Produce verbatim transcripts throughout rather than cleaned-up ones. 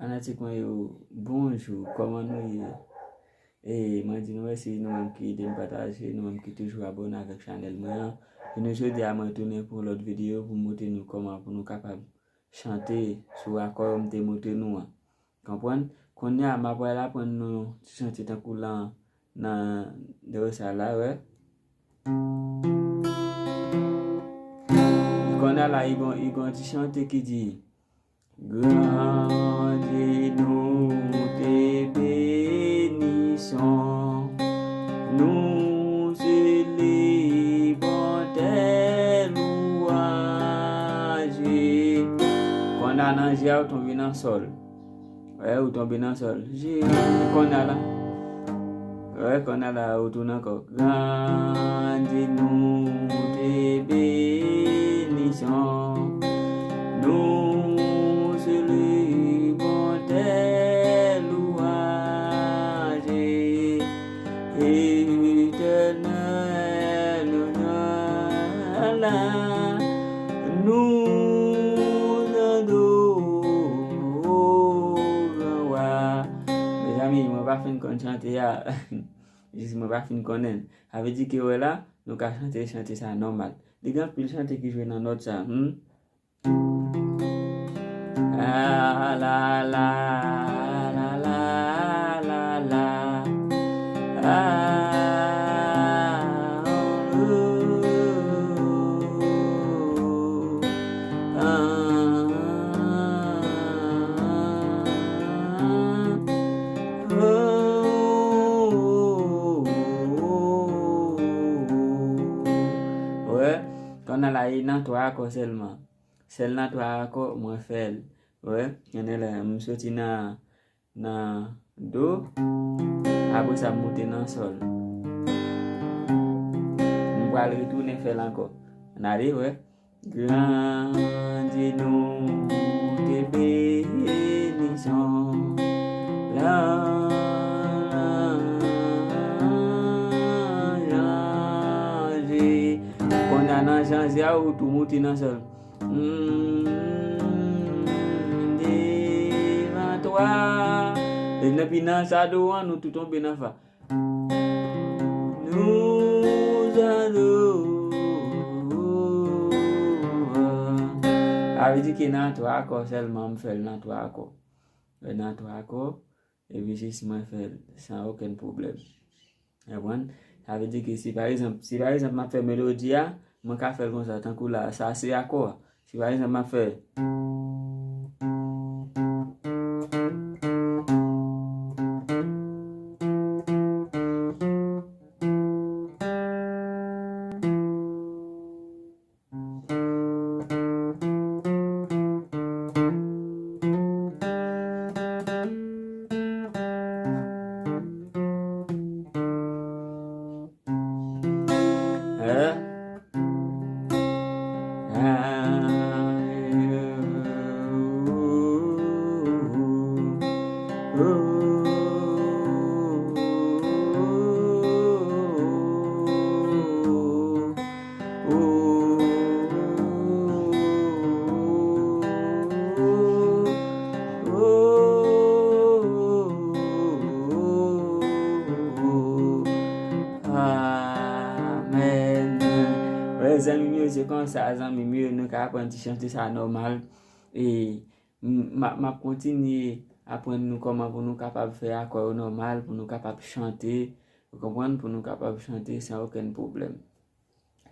Fanatik mwen yo, bonjou, kòman nou ye? E mwen di nou mèsi nou menm ki ede m pataje, nou menm ki toujou abòne avèk chanèl mwen an. Jounen jodi a mwen tounen pou yon lòt videyo pou m montre nou kòman pou nou kapab chante sou akò yo m te montre nou an. Konprann? Kounye a m ap pral aprann nou ti chante tankou lan nan do sa la, wè. Kounye a la, li gon, li gon ti chante ki di, Grandi nou te benison, nou selebre bonte lwaje. Kounye a nan je a ou tonbe nan sòl. Wè, ou tonbe nan sòl. Je, kounye a la. Wè, kounye a la, ou tounen ankò. Grandi nou te benison. Nou selebre bonte lwaje. Etènèl, nou nan la. Nou nan do gran wa. Mezanmi, mwen pa fin konn chante a. Jis mwen pa fin konnen. Sa vle di ke wè la, nou ka chante, chante sa nòmal. Li gen anpil chante ki jwe nan nòt sa. Hmm? Ah, la, la, la, la, la, la. Ah, oh, oh, oh, ah, ah, ah. Wè, kounye a la, e nan twa akò sèlman. Sèl nan twa akò, mwen fè l. Wè, kounye a la, m soti nan, nan do, apre sa m moute nan sòl. M pral retounen fè l ankò. Ann ale, wè. Grandi nou te benison. Lan janvye. Kounye a nan janvye a, ou tou moute nan sòl. Hmm, devan twa. E nan pi nan sa do an, nou tou tonbe nan fa. Nou adore. Sa vle di ke nan twa akò sèlman, m fè l nan twa akò. Nan twa akò, epi jis mwen fè l san okenn pwoblèm. Konprann? Sa vle di ke si pa egzanp, si pa egzanp m ap fè melodi a, mwen ka fè l konsa, tankou la, sa se akò a. Si pa egzanp m ap fè Amèn. Wè, zanmi m yo, se konsa, zanmi m yo, nou ka aprann ti chante sa nòmal. E m, m ap, m ap kontinye aprann nou kòman pou nou kapab fè akò yo nòmal, pou nou kapab chante, ou konprann, pou nou kapab chante san okenn pwoblèm.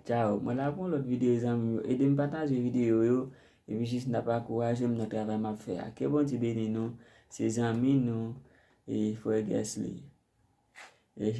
Tchao, mwen la pou yon lòt videyo, zanmi m yo. Ede m pataje videyo yo, epi jis n ap ankouraje m nan travay m ap fè a. Ke Bondye beni nou, se zanmi nou, e frè Guess li. E